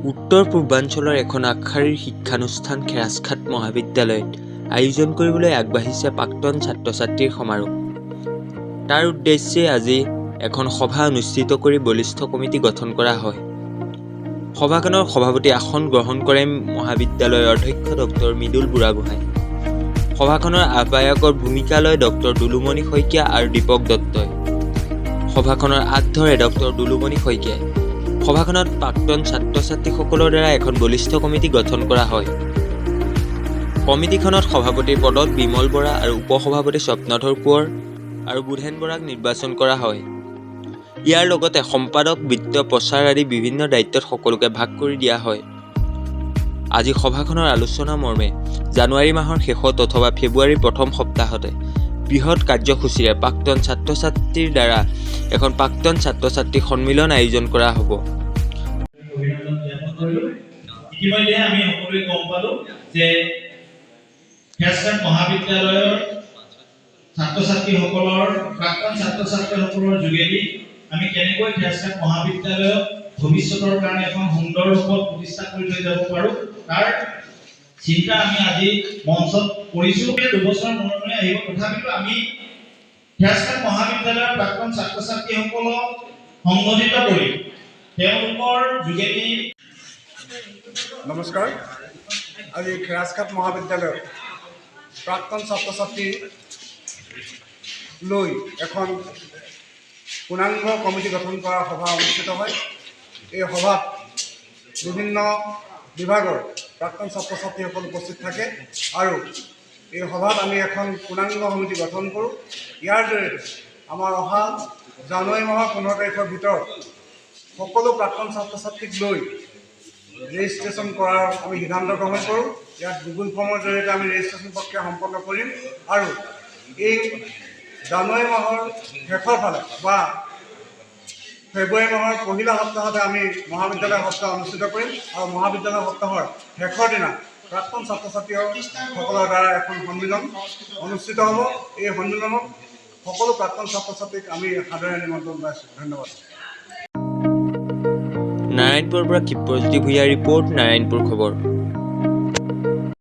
উত্তৰ পূৰ্বাঞ্চলৰ এখন আগশাৰীৰ শিক্ষানুষ্ঠান খেৰাজখাট মহাবিদ্যালয়ত আয়োজন কৰিবলৈ আগবাঢ়িছে প্ৰাক্তন ছাত্ৰ ছাত্ৰীৰ সমাৰোহ। তাৰ উদ্দেশ্যে আজি এখন সভা অনুষ্ঠিত কৰি বলিষ্ঠ কমিটি গঠন কৰা হয়। সভাখনৰ সভাপতি আসন গ্ৰহণ কৰে মহাবিদ্যালয়ৰ অধ্যক্ষ ডক্টৰ মৃদুল বুঢ়াগোহাঁই। সভাখনৰ আহ্বায়কৰ ভূমিকা লয় ডক্টৰ দুলুমণি শইকীয়া আৰু দীপক দত্তই। সভাখনৰ আঁত ধৰে ডক্টৰ দুলুমণি শইকীয়াই। সভাখনত প্ৰাক্তন ছাত্ৰ ছাত্ৰীসকলৰ দ্বাৰা এখন বলিষ্ঠ কমিটি গঠন কৰা হয়। কমিটিখনত সভাপতিৰ পদত বিমল বৰা আৰু উপ-সভাপতি স্বপ্নধৰ কোঁৱৰ আৰু বুধেন বৰাক নিৰ্বাচন কৰা হয়। ইয়াৰ লগতে সম্পাদক, বিত্ত, প্ৰচাৰ আদি বিভিন্ন দায়িত্বত সকলোকে ভাগ কৰি দিয়া হয়। আজি সভাখনৰ আলোচনা মৰ্মে জানুৱাৰী মাহৰ শেষত অথবা ফেব্ৰুৱাৰীৰ প্ৰথম সপ্তাহতে বৃহৎ কাৰ্যসূচীৰে প্ৰাক্তন ছাত্ৰ ছাত্ৰীৰ দ্বাৰা এখন প্ৰাক্তন ছাত্ৰ ছাত্ৰী সন্মিলন আয়োজন কৰা হ'ব। অভিনন্দন জ্ঞাপন কৰিলো। ইতিমধ্যে আমি সকলোৱে গম পালো যে খেৰাজখাট মহাবিদ্যালয়ৰ ছাত্ৰ ছাত্ৰীসকলৰ, প্ৰাক্তন ছাত্ৰ ছাত্ৰীসকলৰ যোগেদি আমি কেনেকৈ খেৰাজখাট মহাবিদ্যালয়ক ভৱিষ্যতৰ কাৰণে এখন সুন্দৰ ৰূপত প্ৰতিষ্ঠা কৰি থৈ যাব পাৰোঁ, তাৰ চিন্তা আমি আজি মঞ্চত কৰিছোঁ। 2 বছৰ মূৰে মূৰে আহিব। তথাপিতো আমি খেৰাজখাট মহাবিদ্যালয়ৰ প্ৰাক্তন ছাত্ৰ ছাত্ৰীসকলক সংগঠিত কৰি তেওঁলোকৰ যোগেদি নমস্কাৰ। আজি খেৰাজখাট মহাবিদ্যালয়ত প্ৰাক্তন ছাত্ৰ ছাত্ৰী লৈ এখন পূৰ্ণাংগ কমিটি গঠন কৰা সভা অনুষ্ঠিত হয়। এই সভাত বিভিন্ন বিভাগৰ প্ৰাক্তন ছাত্ৰ ছাত্ৰীসকল উপস্থিত থাকে আৰু এই সভাত আমি এখন পূৰ্ণাংগ সমিতি গঠন কৰোঁ। ইয়াৰ জৰিয়তে আমাৰ অহা জানুৱাৰী মাহৰ 15 তাৰিখৰ ভিতৰত সকলো প্ৰাক্তন ছাত্ৰ ছাত্ৰীক লৈ ৰেজিষ্ট্ৰেশ্যন কৰাৰ আমি সিদ্ধান্ত গ্ৰহণ কৰোঁ। ইয়াত গুগল ফৰ্মৰ জৰিয়তে আমি ৰেজিষ্ট্ৰেশ্যন প্ৰক্ৰিয়া সম্পন্ন কৰিম আৰু এই জানুৱাৰী মাহৰ শেষৰ ফালে বা ফেব্ৰুৱাৰী মাহৰ পহিলা সপ্তাহতে আমি মহাবিদ্যালয় সপ্তাহ অনুষ্ঠিত কৰিম আৰু মহাবিদ্যালয় সপ্তাহৰ শেষৰ দিনা প্ৰাক্তন ছাত্ৰ ছাত্ৰীসকলৰ দ্বাৰা এখন সন্মিলন অনুষ্ঠিত হ'ব। এই সন্মিলনত সকলো প্ৰাক্তন ছাত্ৰ ছাত্ৰীক আমি সাদৰেৰে নিমন্ত্ৰণ জনাইছোঁ। ধন্যবাদ। নাৰায়ণপুৰৰ পৰা ক্ষিপ্ৰজ্যোতি ভূঞাৰ ৰিপৰ্ট, নাৰায়ণপুৰ খবৰ।